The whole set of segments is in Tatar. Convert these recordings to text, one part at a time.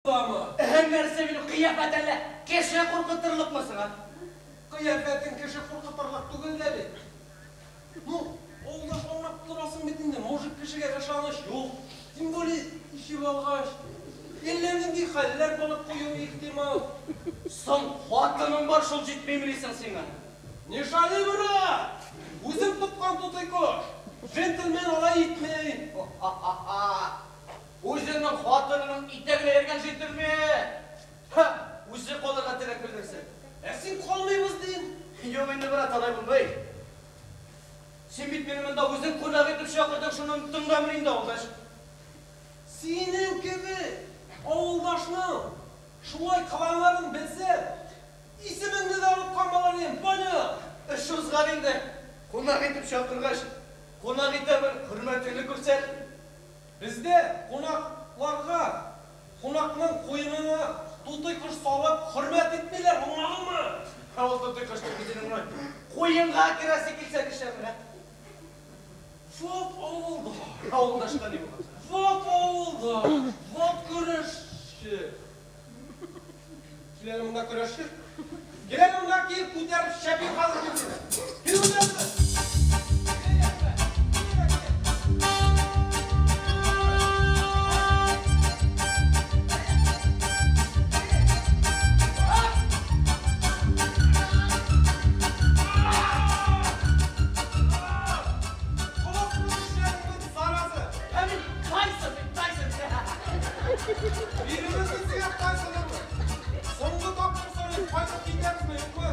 буламы? Нәрсә минем кыяфәт әллә кеше куркытырлыкмы соң, а? Кыяфәтең кеше куркытырлык түгел дә бит. Ну, авылдаш аңлап торасың бит инде, мужик кешегә ышаныч юк. Тем более ишеп алгач. Әллә нинди хәлләр булып куюы ихтимал. Соң хатының бар, шул җитмимени соң сиңа? Не шали, брат! Үзем тоткан тутый кош. Джентльмен алай итми. Үзенең хатынының итәгенә йөргән джентльмен. Ха, үзе калырга теләк белдерсен. Ә син калмыйбыз дин. Юк инде, брат, алай булмый. Син бит мине монда үзең кунак итеп чакырдың, шуны оныттың дамы инде, авылдаш? Синең кебек авылдашның шулай кыланарын белсәм, исемеңне дә оныткан булыр идем, понял? Эш узган инде. Кунак итеп чакыргач, кунак итә бел, хөрмәтеңне күрсәт. Бездә кунакларга, кунакның куенына тутый кош салып хөрмәт итмиләр, аңладыңмы? Ә ул тутый кош үзенең менә куенга керәсе килсә төшә менә. Вот авылда. Авылдашка ни булган? Вот авылда. Вот көрәшче. Кил әле монда, көрәшче. Кил әле монда, кил, күтәреп чәпи хәзер мин сине. Кил монда. Колакны тешләрең заразы. Ә мин Тайсон бит, Тайсон. Бирегез сиңа Тайсоныңны. Соңгы тапкыр сорыйм, кайтып китәбезме, юкмы?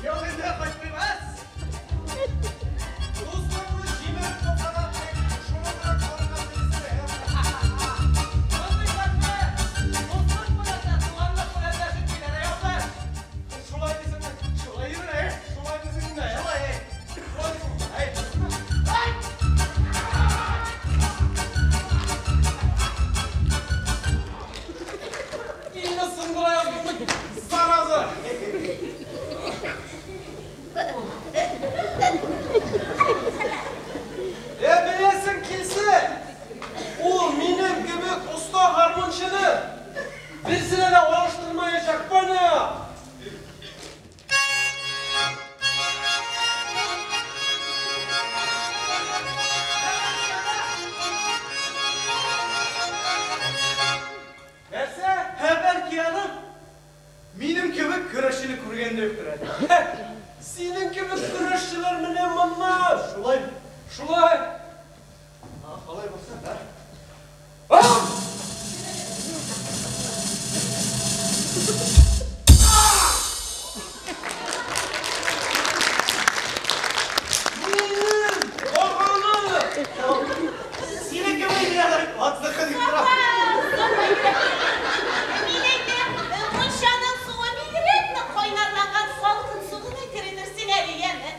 Юк инде, кайтмыйбыз. Дусларны җимереп булса да, тик шуны гына калырга телисең, ә? Мондый хәлдә дуслык белән дә, туганлык белән дә җитмиләр, әй, авылдаш. Шулай дисеңме? Шулай йөрә, әй. Шулай дисең инде, ә? Шулай, әй. Шулай дисеңме? Әй. Ай! Илне сындыра яздыңмы, зараза! Ә беләсең килсә, ул минем кебек оста гармунчыны берсенә дә алыштырмаячак, понял? Нәрсә? Ә бәлки аның минем кебек көрәшчене күргән дә юктыр әле. Синең кебек көрәшчеләр менә моннан. Шулай. Шулай. Алай булса, да. Минем баганым! Синең кебек инде атлыкы дип тора. Мин әйтәм, мунчаның суы бигрәк нык кайнарланган, салкын су гына керенерсең әле, яме.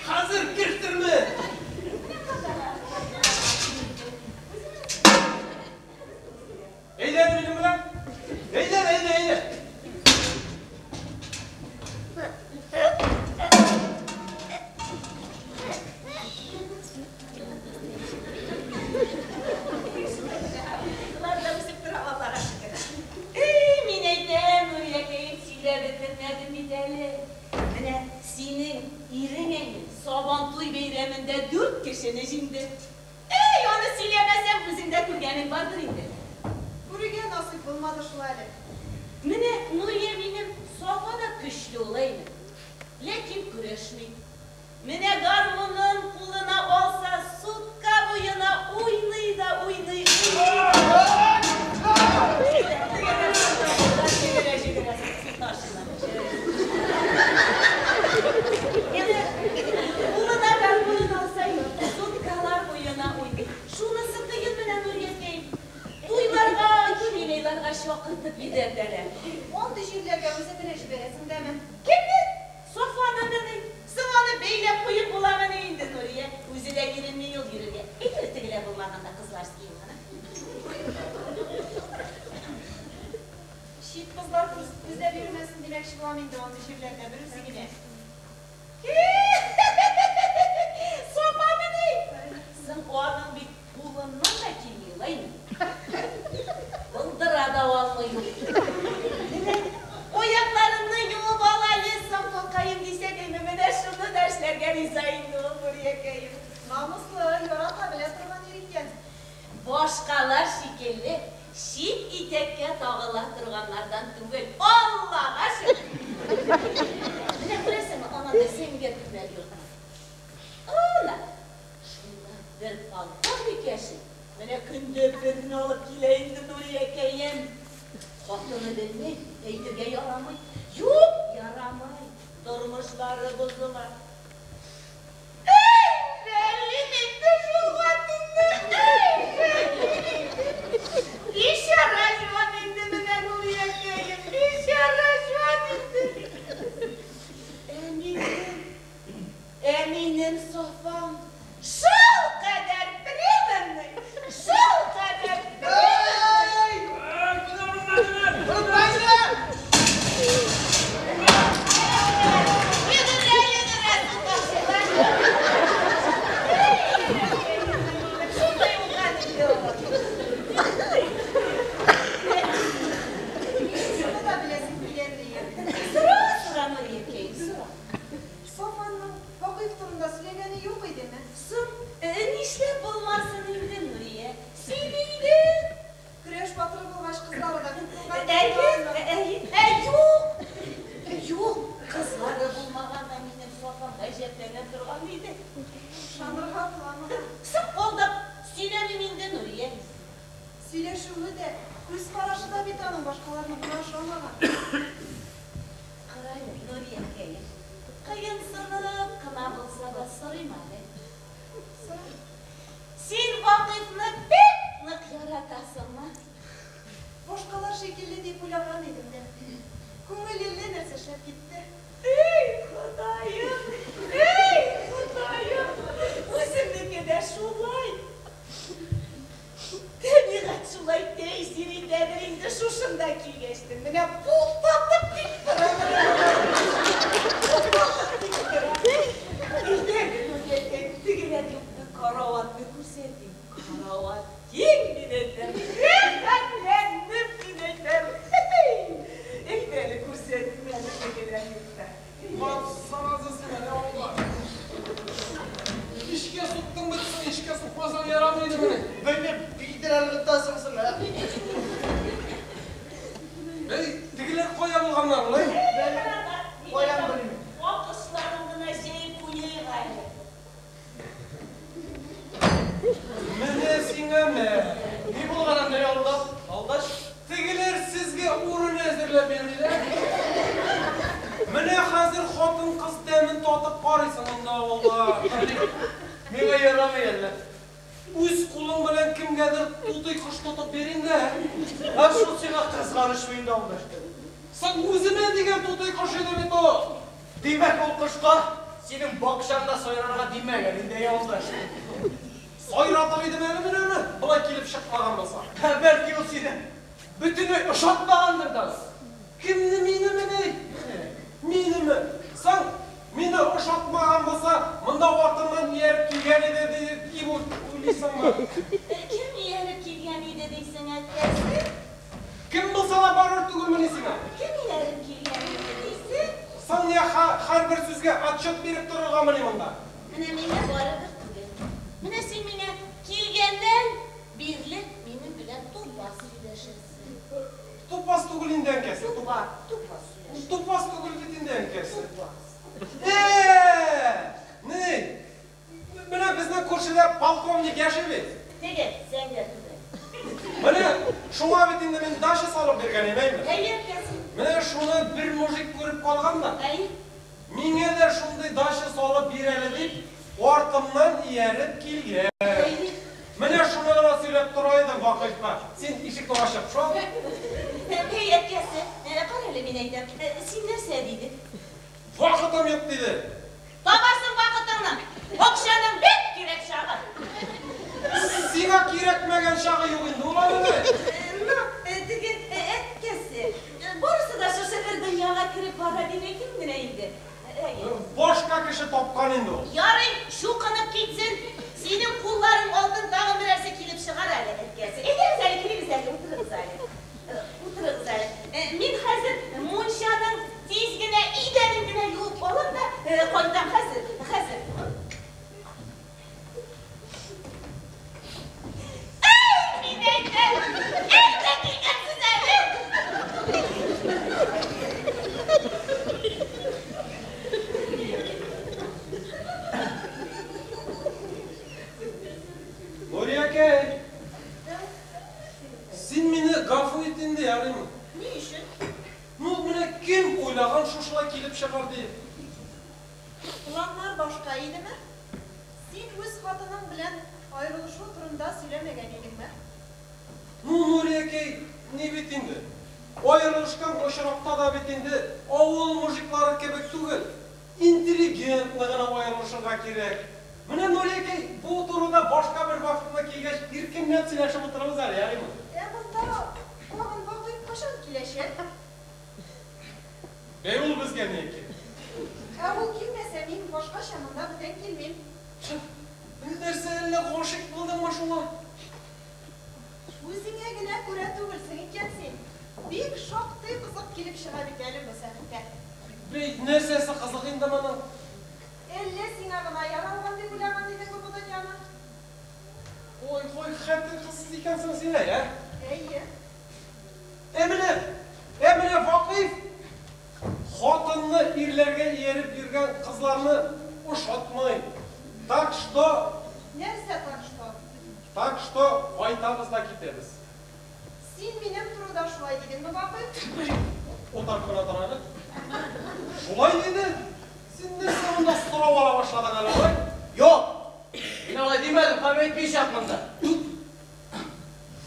Хәзер кертерме? Әйдә минем белән. Әйдә, әйдә, әйдә. Болар да үсеп тора, Аллага шөкер. Эй, мин әйтәм, Нуриякәем, сөйләп бетермәдем бит әле. Менә синең ирең әйе Сабантуй бәйрәмендә 4 кешене җиңде. Эй, аны сөйләмәсәм, үзең дә күргәнең бардыр инде. Күрергә насыйп булмады шул әле. Менә Нурия минем Сафа да көчле ул әйме. Ләкин көрәшми. Менә гармунын кулына алса, сутка буена уйный да уйный. Кулына гармунын алса, суткалар буена уйный. Шунысы кыен менә Нуриякәем. Туйларга, юбилейларга чакыртып йөдәтәләр. Андый җирләргә үзе белән җибәрәсең дәме? Кемне? Сафаны мени? Соң аны бәйләп куеп буламыни инде, Нурия? Үзе дә иренми юл йөрергә. Әйтер тегеләр булмаганда кызларский гына. Чит кызлар күзләп йөрмәсен димәкче булам инде андый җирләрдә бер үзе генә. Сафа мени? Соң аның бит кулыннан да килми, улаймы? Булдыра да алмый. кагыла торганнардан түгел. Аллага шөкер. Менә күрәсеңме, анада зәңгәр түбәле йортны. Ана, шунда бер полковник яши. Менә көндә берне алып килә инде Нуриякәем. Хатыны белми, әйтергә ярамый. Юк, ярамый. Тормышлары бозыла. Әй, бәлем инде шул хатынны. Әй, бәлем инде. Бичара җан инде менә Нуриякәем. Бичара җан инде. Ә минем Софам шул кадәр преданный, шул кадәр преданный. Йөгерә, йөгерә, туташылар. Шундай булган инде ул. Шуны да беләсем килгән. Сора, сора, Нуриякәем, сора. Сафаның Вакыйф турында сөйләгәне юк идеме? Соң, нишләп булмасын инде, Нурия? Сөйли. Көрәш батыры булгач, кызлары да күп булган. Әйе, әйе, юк. Юк, кызлары булмаганда минем Сафам гаҗәпләнә торган иде. Ышанырга буламы? Соң алдап сөйләмим инде, Нурия. Сөйләшүе дә, күз карашы да бит аның башкаларныкына ошамаган. Кара әле, Нуриякәем. Кыенсынып кына булса да сорыйм әле. Сора. Син Вакыйфны бик нык яратасыңмы? Башкалар шикелле дип уйлаган идем дә. Күңел әллә нәрсә эшләп китте. Эй, Ходаем! Эй, Ходаем! Үземнеке дә шулай. Табигать шулай тәэсир итәдер инде шушында килгәчтен. Менә бутатып тик тора. Бутатып тик тора. Әйдә, Нуриякәй, тегеләр юкны караватны күрсәтим. Карават киң, мин әйтәм. Рәхәтләнеп, мин әйтәм. Әйдә әле күрсәтим әле тегеләр юкта. Саразы син әле, авылда. Ишкә суктың бит син, ишкә сукмасаң ярамый иде менә. Белмим, бигрәк ыргытасың син, ә? Эй, тегеләр кая булганнар, улай? Каян белим? Акышларын гына җәеп куйыйк әле. Менә сиңа мә. Ни булган анда, авылда? Алдаш? Тегеләр сезгә урын әзерләп бирделәр. Менә хәзер хатын-кыз тәмен татып карыйсың анда, авылда. Миңа ярамый әллә. Үз кулың белән кемгәдер тутый кош тотып бир инде. Ә шул сиңа кызганычмы инде, авылдаш? Син үземә дигән тутый кош иде бит ул. Димәк, ул кошка синең бакчаңда сайрарга димәгән инде, авылдаш. Сайратыр идем әле мин аны, болай килеп чыкмаган булса. Бәлки ул сине бөтенләй ошатмагандыр да. Кемне, минеме ни? Минеме? Соң, мине ошатмаган булса, монда артымнан ияреп килгән иде дип уйлыйсыңмы? Кем ияреп килгән иде дисең, әткәсе? Кем булса да барыр түгелмени сиңа? Кем ияреп килгән иде дисең? Соң нигә һәрбер сүзгә отчет биреп торыргамыни монда? Менә миңа барыбер түгел. Менә син миңа килгәннән бирле минем белән тупас сөйләшәсең. Тупас түгел инде, әнкәсе. Тупас, тупас сөйләшәсең. Тупас түгел бит инде, әнкәсе. Тупас. Ни? Менә безнең күршедә полковник яши бит. Теге, зәңгәр түбә. Менә шуңа бит инде мин дача салып биргән идем, әйме? Әйе, әткәсе. Менә шуны бер мужик күреп калган да. Әйе. Миңа да шундый дача салып бир әле дип, артымнан ияреп килгән. Әйе. Менә шуны гына сөйләп тора идем Вакыйфка. Син ишекне ачып шул. Әй, әткәсе, кара әле мин әйтәм. Син нәрсә дидең? Вакытым юк диде. Табасың вакытыңны. Акчаның бик кирәк чагы. Сиңа кирәкмәгән чагы юк инде ул аның. Ну, теге әткәсе, барысы да шушы бер дөньяга кереп бара дип әйтим генә инде. Башка кеше тапкан инде ул. Ярый, чукынып китсен. Синең кулларың алтын тагын берәрсе килеп чыгар әле, әткәсе. Әйдәгез әле, килегез әле, утырыгыз әле. Утырыгыз әле. Мин хәзер мунчаның тиз генә идәнен генә юып алам да кайтам хәзер, хәзер. Әй, мин әйтәм, әйдә килгәнсез әле. Нуриякәй, син мине гафу ит инде, ярыймы? Ни өчен? Ну, менә кем уйлаган шушылай килеп чыгар дип? Планнар башка идеме? Син үз хатының белән аерылышу турында сөйләмәгән идеңме? Ну, Нуриякәй, ни бит инде? Аерылышкан очракта да бит инде авыл мужиклары кебек түгел, интеллигентно гына аерылышырга кирәк. Менә, Нуриякәй, бу турыда башка бер вакытны килгәч, иркенләп сөйләшеп утырабыз әле, ярыймы? Ә монда тагын Вакыйф кайчан киләчәк? Бәй, ул безгә ни кирәк? Ә ул килмәсә, мин башкача монда бүтән килмим. Нәрсә, әллә гашыйк булдыңмы шуңа? Үзеңә генә күрә түгелсең икән син. Бик шактый кызык килеп чыга бит әле бу сәхифә. Бәй, нәрсәсе кызык инде моның? Әллә сиңа гына яралган дип уйлаган идеңме бу дөньяны? Ой, ой, хәтер кызсыз икәнсең син, ә? Әйе. Ә менә Вакыйф хатынны ирләргә ияреп йөргән кызларны ошатмый. Так что... Нәрсә так что? Так что кайтабыз да китәбез. Син минем турыда шулай дидеңме, Вакыйф? Утырып кына тор әле. Шулай диде. Син нәрсә монда сорау ала башладың әле, алай? Юк! Мин алай димәдем, һәм әйтмәячәкмен дә.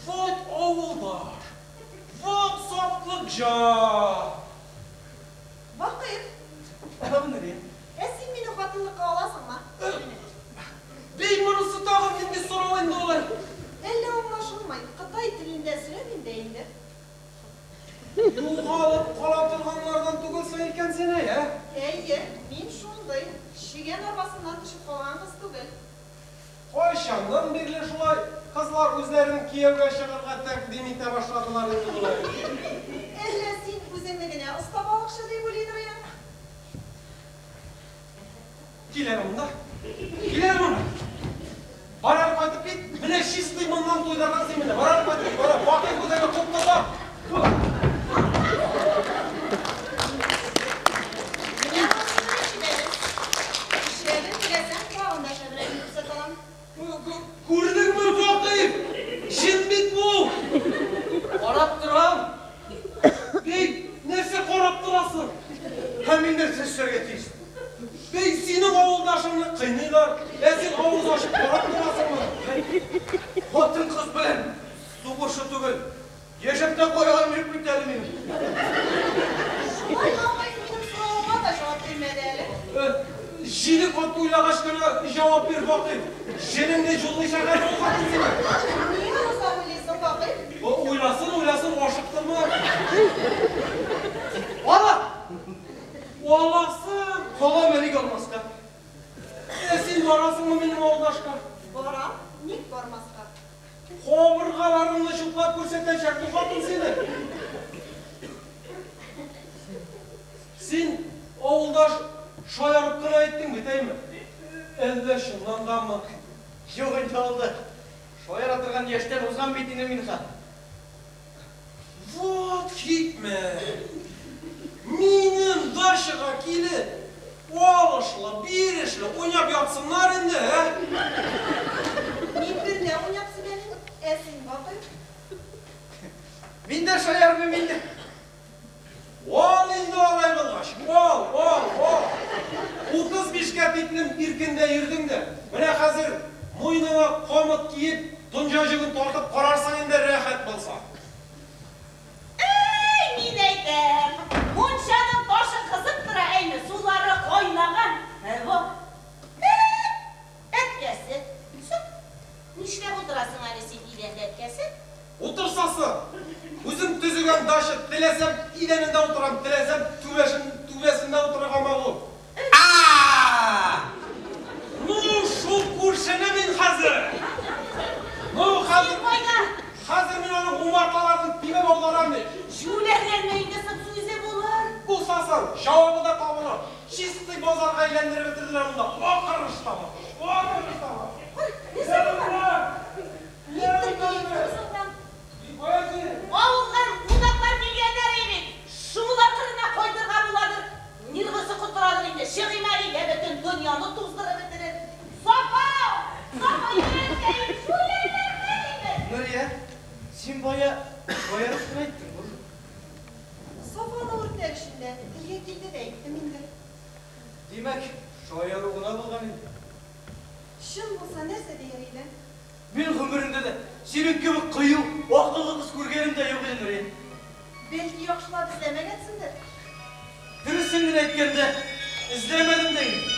Вот авылдаш, вот сатлык җан. Вакыйф, Нурия. ә син мине хатынлыкка аласыңмы? Бей, монысы тагын нинди сорау инде алай? Әллә аңлашылмый, кытай телендә сөйләмим дә инде. Югалып кала торганнардан түгелсең икән син, ә? Әйе, мин шундый, чегән арбасыннан төшеп калган кыз түгел. Кайчаннан бирле шулай кызлар үзләрен кияүгә чыгарга тәкъдим итә башладылар инде болай? Әллә син үзеңне генә оста балыкчы дип уйлыйдыр? Килер монда. Килер монда. Бар әле кайтып кит. Менә чистый моннан туйдырган син мине. Бар әле кайтып кит. Бар, Вакыйф үзеңне күп тота. Менә монысына ишетәбез. Ишетәбез теләсәң, тагын да шәбрәген күрсәтә алам. Күрдеңме, Вакыйф? Җен бит бу. Карап торам. Бей, нәрсә карап торасың? Һәм мин нәрсә эшләргә тиеш? Бей, синең авылдашыңны кыйныйлар. Ә син авыз ачып карап торасыңмы? Хатын-кыз белән сугышу түгел. Яшәп тә куйганым юк бит әле минем. Шулай Вакыйф минем соравыма да җавап бирмәде әле. Җиде кат уйлагач кына җавап бир, Вакыйф. Җенеңне җуллыйча әле ул хатын сине. Нигә озак уйлыйсың, Вакыйф? Уйласын, уйласын, ашыктырма. Ала! Аласың! Калам әле алмаска. Ә син барасыңмы минем авылдашка? Барам, ник бармаска? Кабыргаларыңны чутлап күрсәтәчәк бу хатын сине. Син, авылдаш, шаярып кына әйттең бит, әйме? Әллә чыннан дамы? Юк инде, авылдаш. Шаяра торган яшьтән узган бит инде мин хәзер. Вот хикмәт! Минем дачага килеп, алышлы, бирешле уйнап ятсыннар инде, ә? Мин бер дә уйнап сөйләмим, ә син, Вакыйф? Мин дә шаярмыйм инде. Ал инде алай булгач, ал, ал, ал. 35-кә тиклем иркендә йөрдең дә, менә хәзер муеныңа камыт киеп, дөнья җеген тартып карарсың инде рәхәт булса. Әй, мин әйтәм, мунчаның ташы кызып тора, әйме, сулары кайнаган. Во. Әткәсе. Соң, нишләп утырасың әле син идәндә, әткәсе? Утырсасы. Үзем төзегән дача, теләсәм идәнендә утырам, теләсәм түбәсендә утырырга могу. Ну, шул күршене мин хәзер. Ну, хәзер. Хәзер мин аның умарталарын тибеп аударам бит. Җүләрләнмә инде, соң сүзе булыр. Булсасын, җавабы да табылыр. Чистый базарга әйләндереп бетерделәр монда. Акырыштама, акырыштама. Нәрсә булган? Никтер киеп торсың. Авылдан кунаклар килгәннәр бит. килде дә әйттем инде. Димәк, шаяру гына булган инде. Чын булса нәрсә дияр идең? Мин гомеремдә дә синең кебек кыю, акыллы кыз күргәнем дә юк иде, Нурия. Бәлки яхшылап эзләмәгәнсеңдер? Дөресен генә әйткәндә, эзләмәдем дә инде.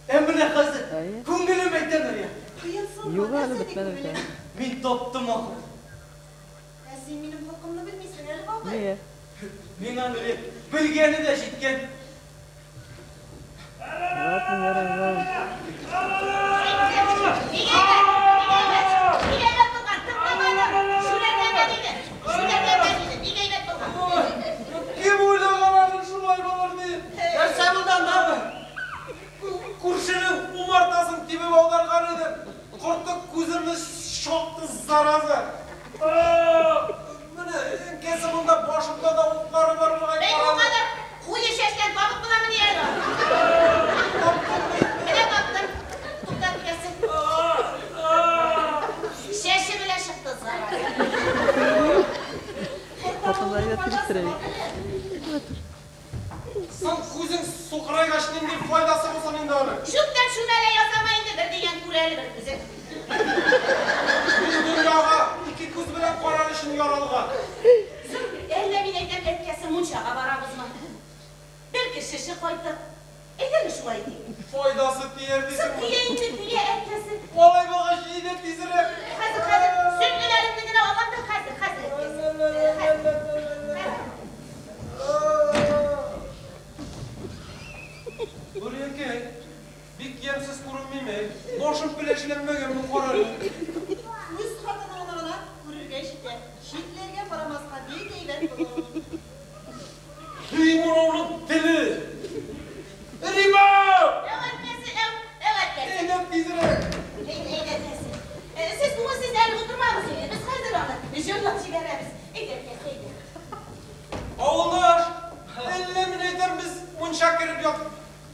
Ә менә хәзер күңелем әйтә, Нурия. Кыенсынма, Юк әле, нәрсә ди бетмәде күңелең? бит. Мин таптым ахыр. Ә син минем холкымны белмисең әле, бабай. Нигә? Миңа, Нурия, белгәне дә җиткән. Ладно, ярар, ярар. Бик әйбәт, бик әйбәт. Бик әйбәт булган, тыңламадым. Шүрәләмә диде. Шүрәләмә диде. Бик әйбәт булган. Кем уйлаган әле шулай булыр дип? Нәрсә булды анда? Күршенең умартасын тибеп аударган идем. Корты күземне чакты, зараза. Менә әнкәсе монда башымда да утлары бар бугай. Бәй, бу кадәр куе чәчкән табып буламыни әле? Менә таптым. Тукта, әнкәсе. Чәче белән чыкты, зараза. Хатыннарга килештерә бит. Соң күзең сукырайгач нинди файдасы булсын инде аның? Чүптән чүмәлә ясама инде, бер дигән күрә әле бер күзе. Мин дөньяга ике күз белән карар өчен яралган. Соң, әллә мин әйтәм, әткәсе, мунчага барабызмы? Бер кеше кайтыр. Әйдәме шулай итик? Файдасы тияр Соң, дисеңме? тия инде, тия, әткәсе. Алай булгач, әйдә тизрәк. Хәзер, хәзер, сөлгеләремне генә алам да хәзер, хәзер, әткәсе. Хәзер, хәзер. Нуриякәй, бик ямьсез күренмиме? Башым пеләшләнмәгәнме, кара әле. Үз хатыныңны гына күрергә җитә. Читләргә карамаска бик әйбәт булыр. Эй, моның теле! Рима! Әү, әткәсе, әү, әү, әткәсе. Әйдә тизрәк. Әйдә, әйдә, әткәсе. Сез күңелсез әле утырмагыз инде. Без хәзер аны җырлап җибәрәбез. Әйдә, әткәсе, әйдә. Авылдаш, әллә мин әйтәм, без мунча кереп ят,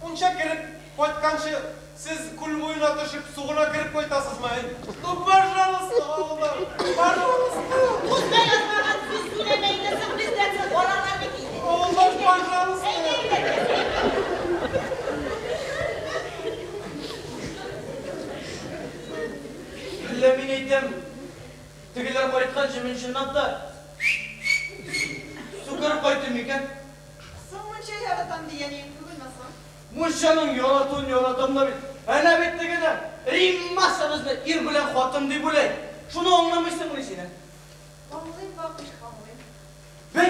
мунча кереп кайтканчы сез күл буена төшеп сугына кереп кайтасызмы? Әй? Ну, пожалуйста, авылдаш, пожалуйста. Тузга язмаган сүз сөйләмә инде, соң бездән соң карарлар бит инде. Авылдаш, пожалуйста. Әйдә, әйдә, әткәсе, әйдә. Әллә мин әйтәм, тегеләр кайтканчы мин чынлап та су кереп кайтыйм микән? Соң мунча яратам дигән идең түгелме соң? Мунчаның яратуын яратам да бит. Әнә бит тегене, Риммасы безне ир белән хатын дип уйлый. Шуны аңламыйсыңмыни син, ә? Аңлыйм, Бакый, аңлыйм. Бей,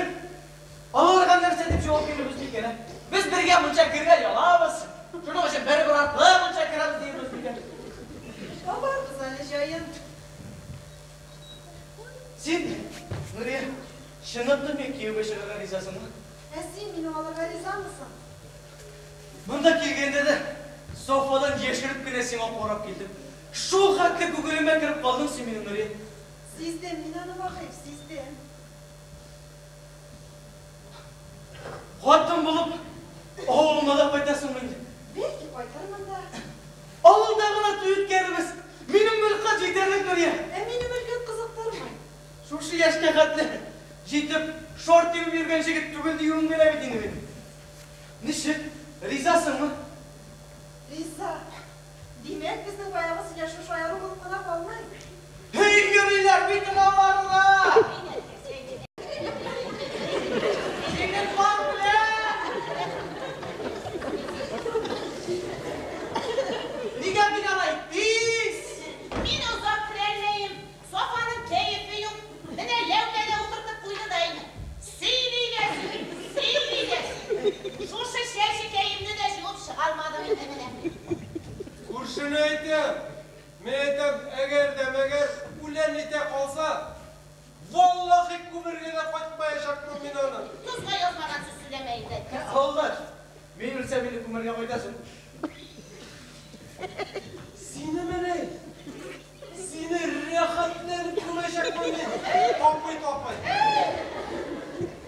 аларга нәрсә дип җавап бирербез микән, ә? Без бергә мунча кергән ялабыз. Шуның өчен бер-бер артлы мунча керәбез диербез микән? Табарбыз әле җаен. Син, Нурия, чынлап та миңа кияүгә чыгарга ризасыңмы? Ә син мине алырга ризамысың? Монда килгәндә дә Софадан яшереп кенә сиңа карап килдем. Шул хәтле күңелемә кереп калдың син минем, Нурия. Сиздем мин аны, Бакыев, сиздем. Хатын булып авылыма да кайтасыңмы инде? Бәлки кайтырмын да. Авылда гына туй үткәрербез. Минем мөлкәт җитәрлек, Нурия. Ә минем мөлкәт кызыктырмый. Шушы яшькә хәтле җитеп, шар тибеп йөргән җегет түгел диюем генә бит инде минем. Ничек? Ризасыңмы? Риза. Димәк, безнең баягы сөйләшү шаяру булып кына калмый. Һей, йөриләр бит аларга! Әйдә, әткәсе, әйдә. Җиңел бар белән! Нигә мин алай тиз? Мин озак керәлмәем. Сафаның кәефе юк. Менә ләүкәгә утыртып куйды да инде. Сөйли дә сөйли, сөйли дә сөйли. Шушы чәчекәемне дә җуып чыгармадым инде менә. Күршене әйтәм, мин әйтәм, әгәр дә мәгәр үлән итә калса, валлахи күмергә дә кайтмаячакмын мин аны. Тузга язмаган сүз сөйләмә инде, әткәсе. Авылдаш, мин үлсәм мине күмергә кайтасың. Сине менә, сине рәхәтләнеп күмәчәкмен мин. Тапый, тапый.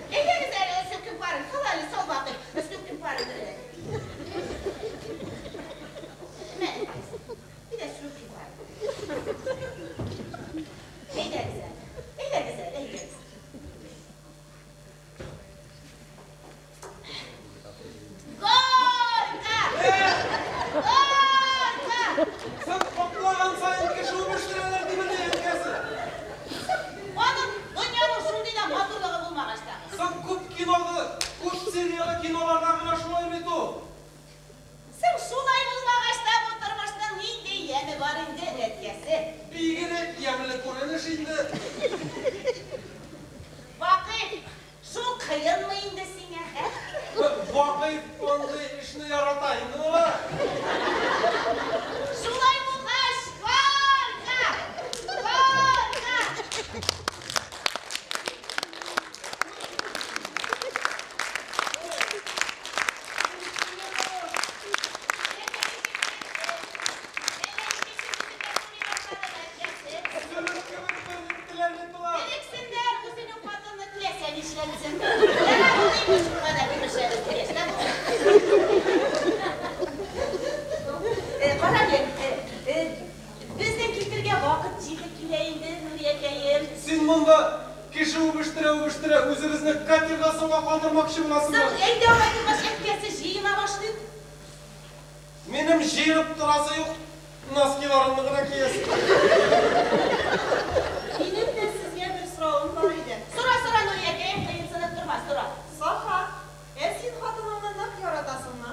Әйдәгез әле, өстүккә барın. Сал әле, сал Бакый. Өстүккә барın. Мә, әткәсе. Bir de sürtü var. Әйдәгез әле. Әйдәгез әле, әйдәгез. Кинода, күп серияле киноларда гына шулай бит ул. Соң шулай булмагач та бу тормышның нинди яме бар инде, әткәсе? Бигрәк ямьле күренеш инде. Вакыйф, шул кыенмы инде сиңа, ә? Вакыйф мондый эшне ярата инде ул. Шулай булгач, барга! Барга! Сөлек кебек бернектеләр бит болар. Берексеннәр, үзенең хатыны теләсә нишләтсен. Ярар, ул имеш, шуңа да күрешәбез дигәч, тә бу. Кара әле, безнең китергә вакыт җитеп килә инде, Нуриякәем. Син монда кеше үбештерә-үбештерә үзебезне катерга соңга калдырмакчы буласыңмы? Соң, әйдә алай булгач, әткәсе, җыена башлыйк. Минем җыенып торасы юк, носкиларымны гына киясең. Минем дә сезгә бер соравым бар иде. Сора, сора, Нуриякәем, кыенсынып торма, сора. Сафа, ә син хатыныңны нык яратасыңмы?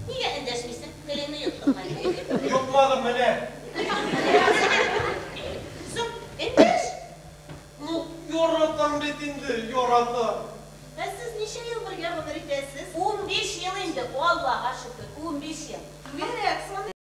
Нигә эндәшмисең? Телеңне йоттыңмы әллә? Йотмадым менә. Соң, эндәш. Ну, яратам бит инде, яратам. Ә сез ничә ел бергә гомер итәсез? 15 ел инде, Аллага шөкер, 15 ел. Түгәрәк сан.